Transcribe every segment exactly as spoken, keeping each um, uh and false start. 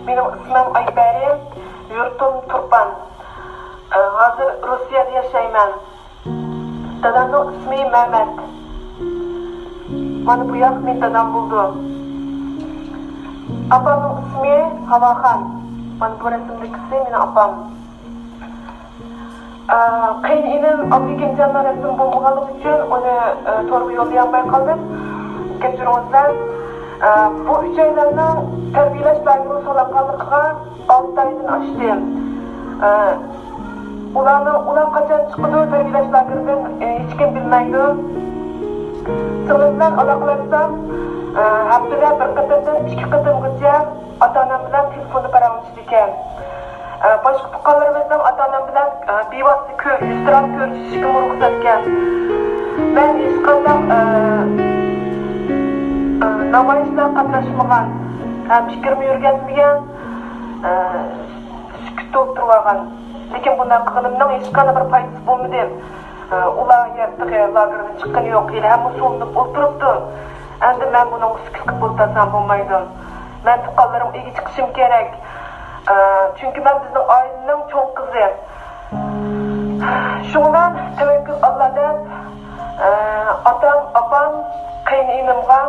مېنىڭ ئىسمىم ئايپەرى، يۇرتۇم تۇرپان. ئە، ھازىر روسىيەدە ياشايمەن. دادامنىڭ ئىسمى مەمەت. مانا بۇ ياق مېنىڭ دادام بولىدۇ. ئاپامنىڭ ئىسمى ھاۋاخان. مانا بۇ رەسىمدىكىسى مېنىڭ ئاپام. ئە، قېيىنئىنىم ئابلىكىمجاننىڭ رەسىمى بولمىغانلىقى ئۈچۈن ئۇنى، ئە، تورغا يوللىيالماي قالدىم. كەچۈرۈڭلار. ئە، بۇ ئۈچەيلەننىڭ تەربىيەلەش لاگېرىغا سولانغانلىقىغا ئالتە ئايدىن ئاشتى. ئە، ئۇلارنىڭ، ئۇلار قاچان چىقىدۇ تەربىيەلەش لاگېرىدىن، ئە، ھېچكىم بىلمەيدۇ. سىڭلىم بىلەن ئالاقىلەشسەم، ئە، ھەپتىدە بىر قېتىمدىن ئىككى قېتىمغىچە ئاتا-ئانام بىلەن تېلېفوندا پاراڭلىشىدىكەن. ئە، باشقا تۇغقانلىرىمىزنىڭ ئاتا-ئانام بىلەن، ئە، بىۋاسىتە كۆ-، يۈزتۇرا كۆرۈشۈشكىمۇ رۇخسەتكەن. مەن ھېچقانداق، ئە، ئە، نامايىشلارغا قاتناشمىغان ھەم پىكرىمنى يۈرگۈزمىگەن، ئە، سۈكۈتتە ئولتۇرۇۋالغان. لېكىن بۇنداق قىلغىنىمنىڭ ھېچقانداق بىر پايدىسى بولمىدى. ئۇلار يەنە تېخى لاگېردىن چىققىنى يوق، ھېلىھەممە سولىنىپ ئولتۇرۇپتۇ. ئەمدى مەن بۇنىڭغا سۈكۈت قىلىپ ئولتۇرسام بولمايدۇ. مەن تۇغقانلىرىمغا ئىگە چىقىشىم كېرەك. ئە، چۈنكى مەن بىزنىڭ ئائىلىنىڭ چوڭ قىزى. شۇڭا مەن تەۋەككۈل ئاللا دەپ، ئە، ئاتام، ئاپام، قېيىنئىنىمغا،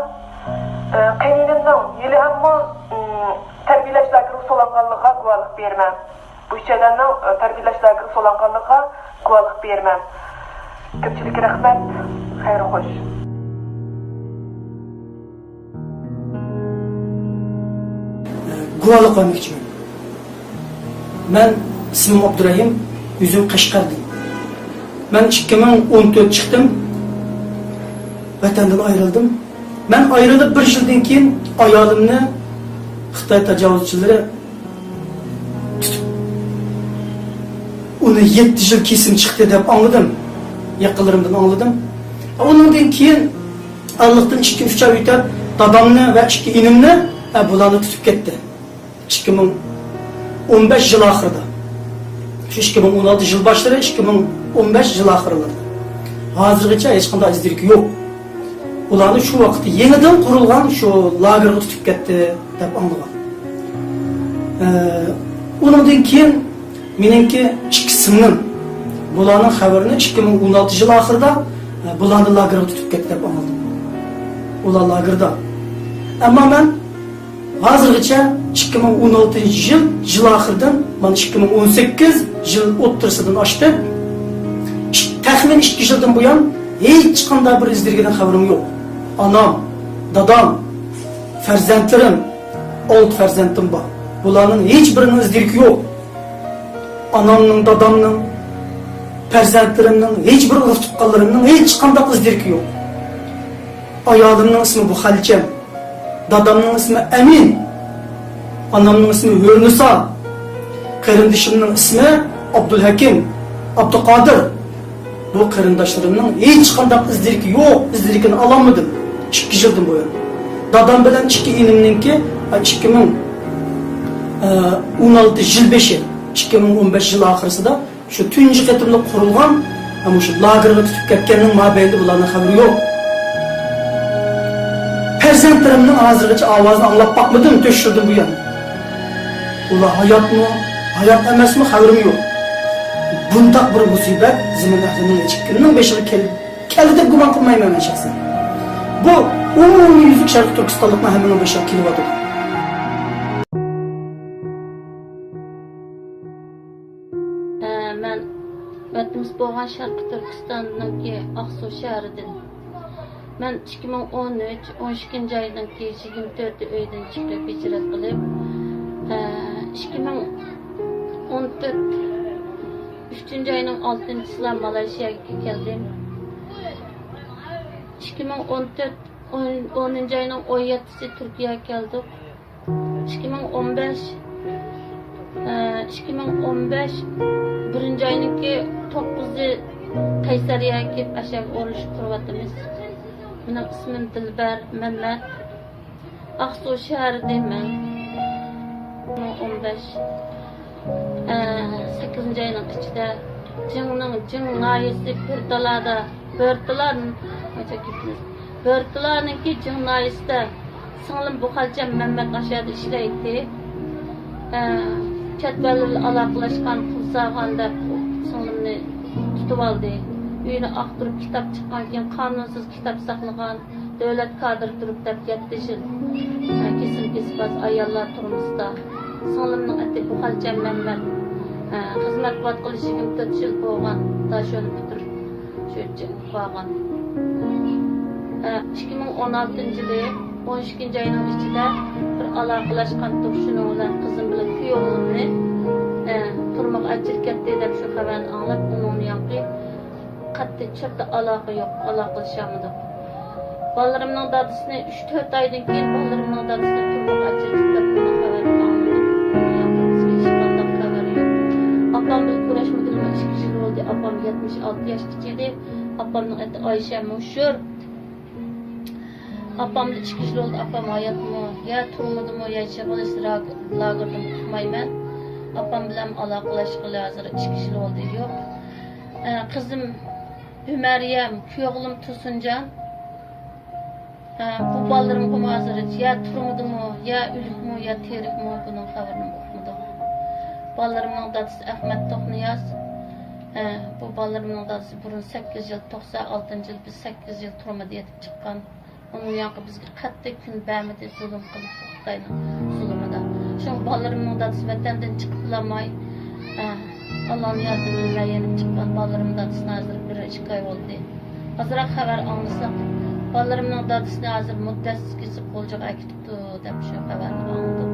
ئە، قېيىنئىنىمنىڭ ھېلىھەممۇ، ئىم، تەربىيەلەش لاگېرىغا سولانغانلىقىغا گۇۋاھلىق بېرىمەن. بۇ ئۈچەيلەننىڭ، ئە، تەربىيەلەش لاگېرىغا سولانغانلىقىغا گۇۋاھلىق بېرىمەن. كۆپچىلىككە رەھمەت. خەير خوش. گۇۋاھلىق بەرمەكچىمەن. مەن ئىسمىم ئابدۇرەھىم، ئۆزۈم قەشقەردىن. مەن ئىككى مىڭ ئون تۆت چىقتىم، ۋەتەندىن ئايرىلدىم. مەن ئايرىلىپ بىر يىلدىن كېيىن ئايالىمنى خىتاي تاجاۋۇزچىلىرى تۇتۇپ، ئۇنى يەتتە يىل كېسىم چىقتى دەپ ئاڭلىدىم. يېقىنلىرىمدىن ئاڭلىدىم. ئۇنىڭدىن كېيىن ئارىلىقتىن ئىككى، ئۈچ ئاي ئۆتۈپ، دادامنى ۋە ئىككى ئىنىمنى، ئە، بۇلارنى تۇتۇپ كەتتى. ئىككى مىڭ ئون بەش يىل ئاخىرىدا. شۇ ئىككى مىڭ ئون ئالتە يىل باشلىرى، ئىككى مىڭ ئون بەش يىل ئاخىرلىرىدا. ھازىرغىچە ھېچقانداق ئىز دېرىكى يوق. ئۇلارنى شۇ ۋاقىتتا يېڭىدىن قۇرۇلغان شۇ لاگېرغا تۇتۇپ كەتتى دەپ ئاڭلىغان. ئە، ئۇنىڭدىن كېيىن مېنىڭكى ئىككى سىڭلىم بۇلارنىڭ خەۋىرىنى ئىككى مىڭ ئون ئالتە يىل ئاخىرىدا، ئە، بۇلارنى لاگېرغا تۇتۇپ كەتتى دەپ ئاڭلىدىم. ئۇلار لاگېردا. ئەمما مەن ھازىرغىچە ئىككى مىڭ ئون ئالتىنچى يىل، يىل ئاخىرىدىن، مانا، ئىككى مىڭ ئون سەككىز يىل ئوتتۇرىسىدىن ئاشتى. ئىك-، تەخمىنەن ئىككى يىلدىن بۇيان ھېچقانداق بىر ئىز دېرىكىدىن خەۋىرىم يوق. ئانام، دادام، پەرزەنتلىرىم، ئالتە پەرزەنتىم بار. بۇلارنىڭ ھېچ بىرىنىڭ ئىز دېرىكى يوق. ئانامنىڭ، دادامنىڭ، پەرزەنتلىرىمنىڭ، ھېچ بىر ئۇرۇق تۇغقانلىرىمنىڭ ھېچقانداق ئىز دېرىكى يوق. ئايالىمنىڭ ئىسمى بۇخەلچەم. دادامنىڭ ئىسمى ئەمىن، ئانامنىڭ ئىسمى ھۆرنىسا، قېرىندىشىمنىڭ ئىسمى ئابدۇلھەكىم، ئابدۇقادىر. بۇ قېرىنداشلىرىمنىڭ ھېچقانداق ئىز دېرىكى يوق، ئىز دېرىكىنى ئالالمىدىم ئىككى يىلدىن بۇيان. دادام بىلەن ئىككى ئىنىمنىڭكى، ئىككى مىڭ ئون ئالتە يىل بېشى، ئىككى مىڭ ئون بەش يىل ئاخىرسىدا شۇ تۇنجى قېتىملىق قۇرۇلغان، ھە، مۇشۇ لاگېرغا تۇتۇپ كەتكەننىڭ مابەينىدە بۇلارنىڭ خەۋىرى يوق. پەرزەنتلىرىمنىڭ ھازىرغىچە ئاۋازىنى ئاڭلاپ باقمىدىم تۆت يىلدىن بۇيان. ئۇلار ھاياتمۇ، ھايات ئەمەسمۇ، خەۋىرىم يوق. بۇنداق بىر مۇسىبەت زېمىن ئەھلىنىڭ ھېچكىمنىڭ بېشىغا كەل-، كەلدى دەپ گۇمان قىلمايمەن مەن شەخسەن. بۇ ئومۇميۈزلۈك شەرقىي تۈركىستانلىقنىڭ ھەممىنىڭ بېشىغا كېلىۋاتىدۇ. ئە، مەن ۋەتىنىمىز بولغان شەرقىي تۈركىستاننىڭكى ئاقسۇ شەھىرىدىن. مەن ئىككى مىڭ ئون ئۈچ، ئون ئىككىنچى ئاينىڭكى يىگىرمە تۆتى ئۆيدىن چىقىپ ھىجرەت قىلىپ، ئە، ئىككى مىڭ ئون تۆت، ئۈچىنچى ئاينىڭ ئالتىنچىسىلا مالايشىيەگە كەلدىم. ئىككى مىڭ ئون تۆت، ئون، ئونىنچى ئاينىڭ ئون يەتتىسى تۈركىيەگە كەلدۇق. ئىككى مىڭ ئون بەش، ئىككى مىڭ ئون بەش بىرىنچى ئاينىڭكى توققۇزى قەيسەرىيەگە كېلىپ، ئەشەگە ئورۇنلىشىپ تۇرۇۋاتىمىز. مېنىڭ ئىسمىم دىلبەر مەمەت. ئاقسۇ شەھىرىدىمەن. ئىككى مىڭ ئون بەش، ئە، سەككىزىنچى ئاينىڭ ئىچىدە جىڭنىڭ جىڭ ناھىيەسى بۆرتالادا، بۆرتالا، بۆرتالانىڭكى جىڭ ناھىيەسىدە سىڭلىم بۇخەلچەم مەمەت ئاشۇ يەردە ئىشلەيتتى. ئە، چەت ئەل بىلەن ئالاقىلەشكەن، پۇل سالغان دەپ سىڭلىمنى تۇتۇۋالدى. ئۆيىنى ئاختۇرۇپ، كىتاب چىققان كېيىن قانۇنسىز كىتاب ساقلىغان، دۆلەت كادىرى تۇرۇپ دەپ يەتتە يىل، ئە، كېسىم كېسىپ ئاياللار تۈرمىسىدە. سىڭلىمنىڭ ئېتى بۇخەلچەم مەممەت، ئە، خىزمەت قىلىۋاتقىلى يىگىرمە تۆت يىل بولغان، داشۆنى پۈتتۈرۈپ شۇ يەرگە قالغان. ئىككى مىڭ ئون ئالتىنچى يىلى ئون ئىككىنچى ئاينىڭ ئىچىدە بىر ئالاقىلەشكەنتۇق، شۇنىڭ بىلەن قىزىم بىلەن كۈيئوغلۇمنى، ئە، تۈرمىگە ئەكىرىپ كەتتى دەپ شۇ خەۋەرنى ئاڭلاپ، ئۇنىڭدىن يانقى قەتئىي چەتتە ئالاقە يوق، ئالاقىلىشالمىدۇق. بالىلىرىمنىڭ دادىسىنى ئۈچ تۆت ئايدىن كېيىن بالىلىرىمنىڭ دادىسىنى تۈرمىگە ئەكىرىپ كەتكەن خەۋەرنى ئاڭلىدىم. ئۇنىڭدىن يانقى بىزگە ھېچقانداق خەۋەر يوق. ئاپام بىلەن كۆرۈشمىگىلىمۇ ئىككى يىل بولدى. ئاپام يەتمىش ئالتە ياشقىچە ئىدى. ئاپامنىڭ ئېتى ئايشە مۇشۇر. ئاپام بىلەن ئىككى يىل بولدى. ئاپام ھاياتمۇ، يا تۈرمىدىمۇ، يا يىغىلىش لاگ-، لاگېرىدىمۇ ئۇقمايمەن. ئاپام بىلەن ئالاقىلەشكىلى ھازىر ئىككى يىل بولدى، يوق. ئە، قىزىم ئۆمەرىيەم، كۈيئوغلۇم تۇرسۇنجان. ئە، بۇ بالىلىرىمغىمۇ ھازىر يا تۈرمىدىمۇ، يا ئۆلۈكمۇ، يا تىرىكمۇ، بۇنىڭ خەۋىرىنىمۇ ئۇقمىدۇق. بالىلىرىمنىڭ دادىسى ئەخمەت توقنىياز. ئە، بۇ بالىلىرىمنىڭ دادىسى بۇرۇن سەككىز يىل، توقسان ئالتىنچى يىل بىز سەككىز يىل تۈرمىدە يېتىپ چىققان. ئۇنىڭ يانقى بىزگە قەتئىي كۈن بەرمىدى، زۇلۇم قىلىپ خىتاينىڭ زۇلۇمىدا. شۇڭا بالىلىرىمنىڭ دادىسى ۋەتەندىن چىقىپ بولالماي، ئە، ئاللانىڭ ياردىمى بىلەن يېنىپ چىققان بالىلىرىم دادىسىنى ھازىر بىر ئىككى ئاي بولدى. ئازراق خەۋەر ئاڭلىساق، بالىلىرىمنىڭ دادىسىنى ھازىر مۇددەتسىز كېسىپ غۇلجىغا ئەكېتىپتۇ دەپ شۇ خەۋەرنى ئاڭلىدۇق.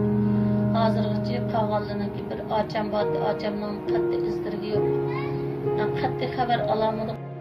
ھازىرغىچە قالغانلىرىنىڭكى بىر ئاچام باردى، ئاچامنىڭ قەتئىي ئىز-دېرىكى يوق. قەتئىي خەۋەر ئالالمىدۇق.